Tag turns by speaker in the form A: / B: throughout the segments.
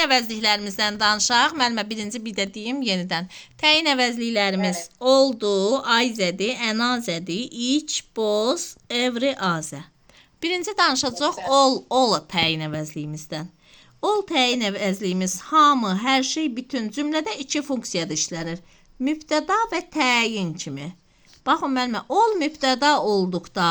A: əvəzliklərimizdən danışaq. Müəllimə, birinci bir də deyim yenidən. Təyin əvəzliklərimiz alldu, eitherdir, anotherdir, each, both, every, other. Birinci danışacaq all təyin əvəzliyimizdən. All təyin əvəzliyimiz hamı, hər şey, bütün cümlədə iki funksiyada işlənir. Mübtəda və təyin kimi. Baxın müəllimə, all mübtəda olduqda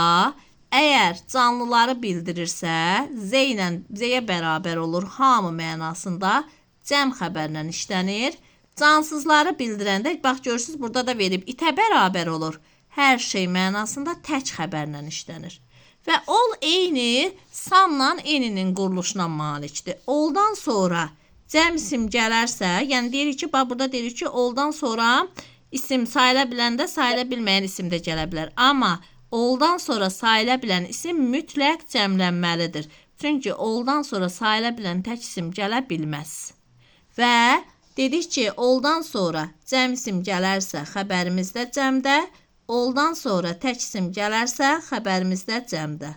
A: əgər canlıları bildirirsə, Z ilə Z-yə bərabər olur hamı mənasında cəm xəbərlə işlənir. Cansızları bildirəndə, bax görürsüz, burada da verib itə bərabər olur. Hər şey mənasında tək xəbərlə işlənir. Və all eyni some-la any-nin quruluşuna malikdir. Alldan sonra cəm isim gələrsə, yəni deyirik ki, bax burada deyirik ki, alldan sonra isim sayıla biləndə sayıla bilməyən isim də gələ bilər. Amma alldan sonra sayıla bilən isim mütləq cəmlənməlidir. Çünki alldan sonra sayıla bilən tək isim gələ bilməz. Və dedik ki, alldan sonra cəm isim gələrsə, xəbərimiz də cəmdə, alldan sonra tək isim gələrsə, xəbərimiz də cəmdə.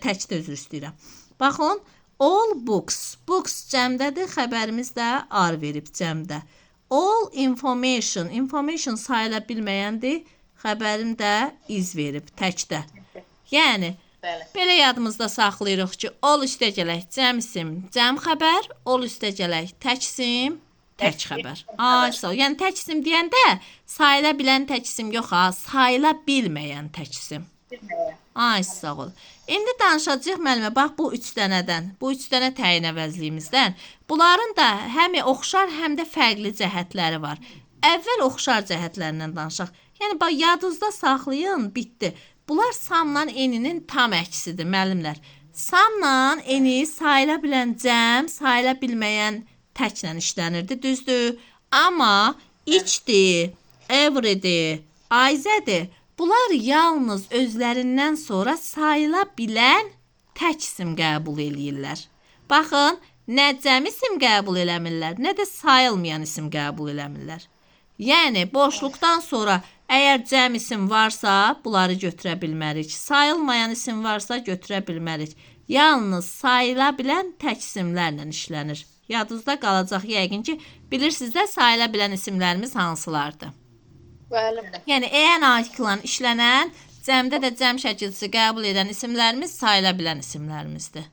A: Təkdə, üzr istəyirəm. Baxın, all books. Books cəmdədir, xəbərimiz də are verib cəmdə. All information. Information sayıla bilməyəndir, xəbərim də is verib təkdə. Yəni, belə yadımızda saxlayırıq ki, all üstə gələk cəm isim, cəm xəbər, all üstə gələk tək isim, tək xəbər. Ay, sağ ol. Yəni tək isim deyəndə sayıla bilən tək isim yox ha, sayıla bilməyən tək isim. Ay, sağ ol. İndi danışacağıq müəllimə, bax bu üç dənədən, bu üç dənə təyin əvəzliyimizdən. Bunların da həm oxşar, həm də fərqli cəhətləri var. Əvvəl oxşar cəhətlərindən danışaq. Yəni bax yadınızda saxlayın, bitdi. Bunlar some-la any-nin tam əksidir müəllimlər. Some-la any sayıla bilən cəm, sayıla bilməyən təklə işlənirdi, düzdür? Amma each'dir, every'dir, either'dir. Bunlar yalnız özlərindən sonra sayıla bilən tək isim qəbul eləyirlər. Baxın, nə cəm isim qəbul eləmirlər, nə də sayılmayan isim qəbul eləmirlər. Yəni, boşluqdan sonra əgər cəm isim varsa, bunları götürə bilmərik. Sayılmayan isim varsa, götürə bilmərik. Yalnız sayıla bilən tək isimlərlə işlənir. Yadınızda qalacaq yəqin ki, bilirsiniz də sayıla bilən isimlərimiz hansılardır?
B: Bəli.
A: Yəni, an article işlənən, cəmdə də cəm şəkilçisi qəbul edən isimlərimiz sayıla bilən isimlərimizdir.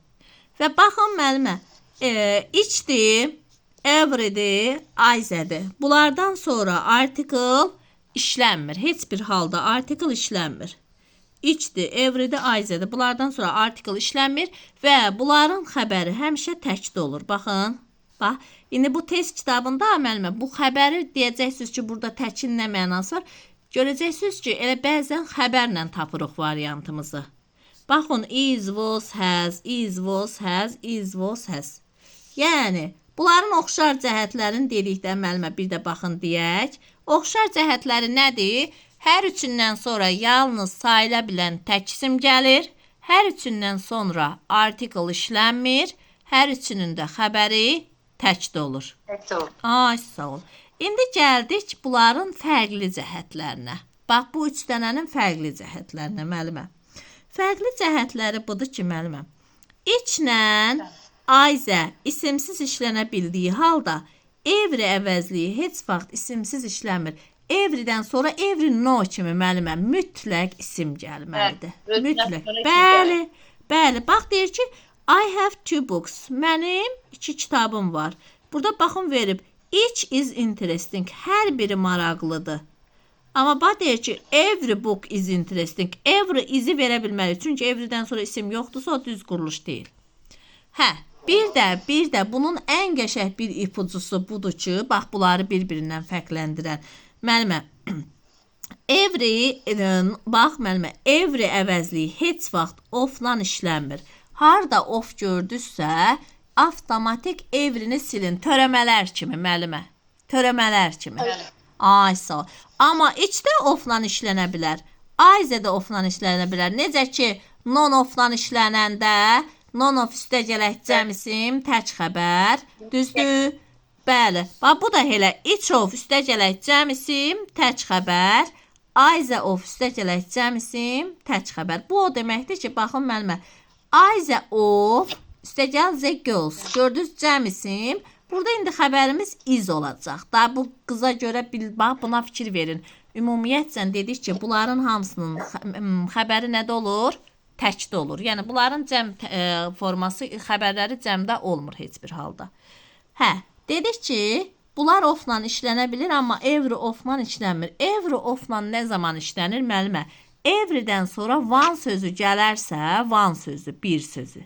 A: Və baxın müəllimə, each'dir, every'dir, either'dir. Bunlardan sonra article işlənmir. Heç bir halda article işlənmir. Each'dir, every'dir, either'dir. Bunlardan sonra article işlənmir və bunların xəbəri həmişə təkdə olur. Baxın. Bax, indi bu test kitabında müəllimə bu xəbəri deyəcəksiniz ki, burada təkin nə mənası var? Görəcəksiniz ki, elə bəzən xəbərlə tapırıq variantımızı. Baxın, is, was, has, is, was, has, is, was, has. Yəni, bunların oxşar cəhətlərini dedikdə müəllimə bir də baxın deyək. Oxşar cəhətləri nədir? Hər üçündən sonra yalnız sayıla bilən tək isim gəlir. Hər üçündən sonra article işlənmir. Hər üçünün də xəbəri təkdə olur.
B: Təkdə olur.
A: Ay, sağ ol. İndi gəldik bunların fərqli cəhətlərinə. Bax, bu üç dənənin fərqli cəhətlərinə, müəllimə. Fərqli cəhətləri budur ki, müəllimə. Each'lə either isimsiz işlənə bildiyi halda every əvəzliyi heç vaxt isimsiz işlənmir. Every'dən sonra every no kimi müəllimə mütləq isim gəlməlidir.
B: Bəli, özündən
A: Mütləq.
B: sonra isim
A: Bəli, bəli. Bax deyir ki, I have two books. Mənim iki kitabım var. Burada baxın verib each is interesting. Hər biri maraqlıdır. Amma bax deyir ki, every book is interesting. Every is'i verə bilmərik. Çünki every'dən sonra isim yoxdursa, o düz quruluş deyil. Hə, bir də bunun ən qəşəng bir ipucusu budur ki, bax bunları bir-birindən fərqləndirən. Müəllimə, every, bax müəllimə, every əvəzliyi heç vaxt of-la işlənmir. Harda of gördünüzsə, avtomatik every-ni silin törəmələr kimi müəllimə. Törəmələr kimi.
B: Bəli.
A: Ay, sağ ol. Amma each də of-la işlənə bilər. Either də of-la işlənə bilər. Necə ki, none of-la işlənəndə none of üstə gələk cəm isim, tək xəbər. Düzdür? Bəli. Bax bu da elə each of üstə gələk cəm isim, tək xəbər. Either of üstə gələk cəm isim, tək xəbər. Bu o deməkdir ki, baxın müəllimə, either of üstə gəl the girls. Gördünüz cəm isim. Burada indi xəbərimiz is olacaq. Da bu qıza görə bil, bax buna fikir verin. Ümumiyyətcə dedik ki, bunların hamısının xəbəri nədə olur? Təkdə olur. Yəni bunların cəm forması, xəbərləri cəmdə olmur heç bir halda. Hə, dedik ki, bunlar of-la işlənə bilir, amma every of-la işlənmir. Every of-la nə zaman işlənir müəllimə? Everydən sonra one sözü gələrsə, one sözü, bir sözü.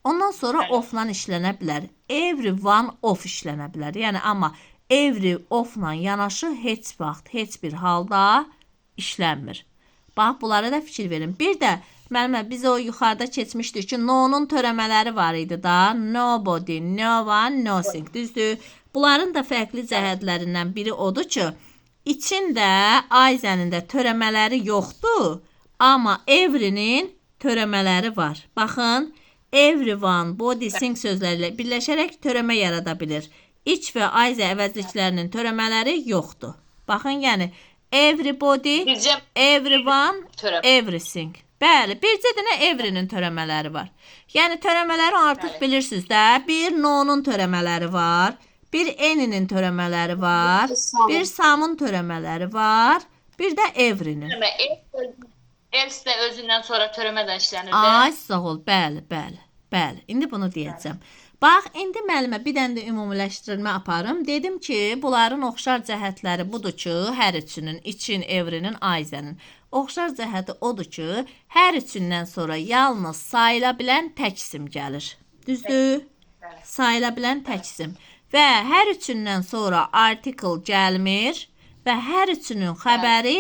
A: Ondan sonra of-la işlənə bilər. Every one of işlənə bilər. Yəni amma every of-la yanaşı heç vaxt, heç bir halda işlənmir. Bax, bunlara da fikir verin. Bir də müəllimə, biz o yuxarıda keçmişdik ki, no-nun törəmələri var idi da. Nobody, no one, nothing. Düzdür? Bunların da fərqli cəhətlərindən biri odur ki, içində Ayzənin də törəmələri yoxdur, amma every-nin törəmələri var. Baxın, everyone, body, thing sözləri ilə birləşərək törəmə yarada bilir. Each və Ayzə əvəzliklərinin törəmələri yoxdur. Baxın, yəni everybody,
B: Bircə
A: everyone,
B: törəmə.
A: everything. Bəli, bircə dənə every-nin törəmələri var. Yəni törəmələri artıq bilirsiniz də. Bir no-nun törəmələri var, bir any-nin törəmələri var, bir some-un törəmələri var, bir də every-nin.
B: Törəmə. Else də özündən sonra törəmə də işlənir də.
A: Ay, sağ ol. Bəli, bəli. Bəli. İndi bunu deyəcəm. Bax, indi müəllimə bir dənə də ümumiləşdirilmə aparım. Dedim ki, bunların oxşar cəhətləri budur ki, hər üçünün, each-in, every-nin, Ayzənin. Oxşar cəhəti odur ki, hər üçündən sonra yalnız sayıla bilən tək isim gəlir. Düzdür?
B: Bəli.
A: Sayıla bilən tək isim. Və hər üçündən sonra article gəlmir və hər üçünün xəbəri